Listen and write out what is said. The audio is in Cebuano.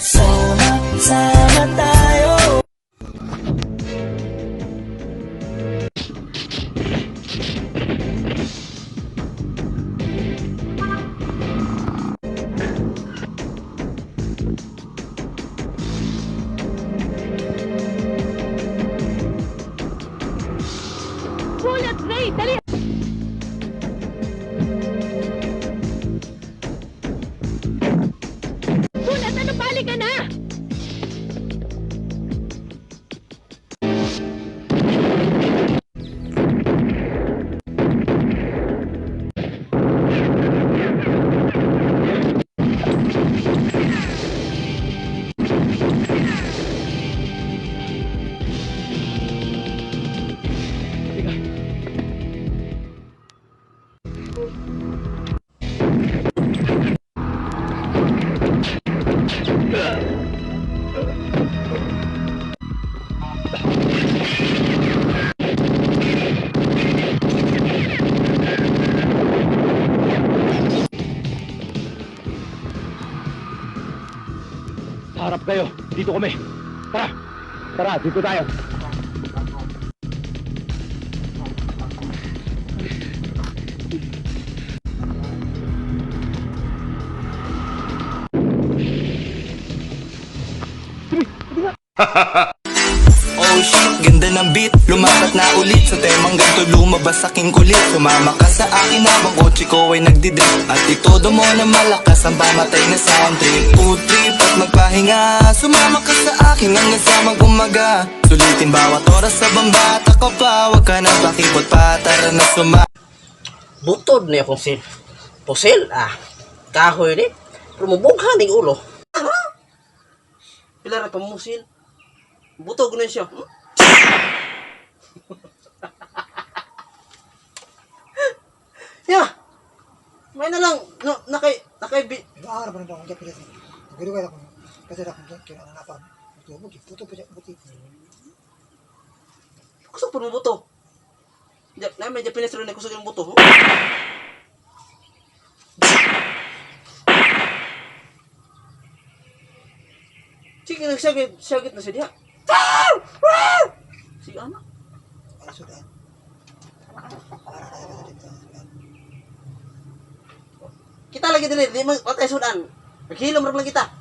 Sama-sama tayo. Bulat, Ray! Dali! Bulat, ano pali ka na? Sa harap kayo. Dito kami. Tara! Tara, dito tayo. Oh shit, ganda ng beat. Lumapat na ulit sa temang ganito. Lumabas aking kulit. Sumama ka sa akin habang kotse ko ay nagdidrip. At itodo mo na malakas ang pamatay na sound trip. Food trip at magpahinga. Sumama ka sa akin hanggang sa mag-umaga. Sulitin bawat oras sa bambata ka pa. Huwag ka na pakipot pa, tara na suma Butod na akong sil. Pusil, ah. Kahoy ni. Pero mubughan ning ulo. Pila ra pamusil. Butog na siya. Hmm? Ya. May na lang no, nakay nakay bi, Ahora pa nang kaya sih. Guru kaya kung kasi ra kung kaya na pa. Tubo ki tuto pa buti. kusog po mo buto. Ja, na may Japanese ro na kusog yung buto. Huh? Sige, nagsagit, sagit na siya diha. Sige, anak. Ay sudah. Para na dito. Kita lagi dili, di man patay sudan. Maghilom ra lang kita.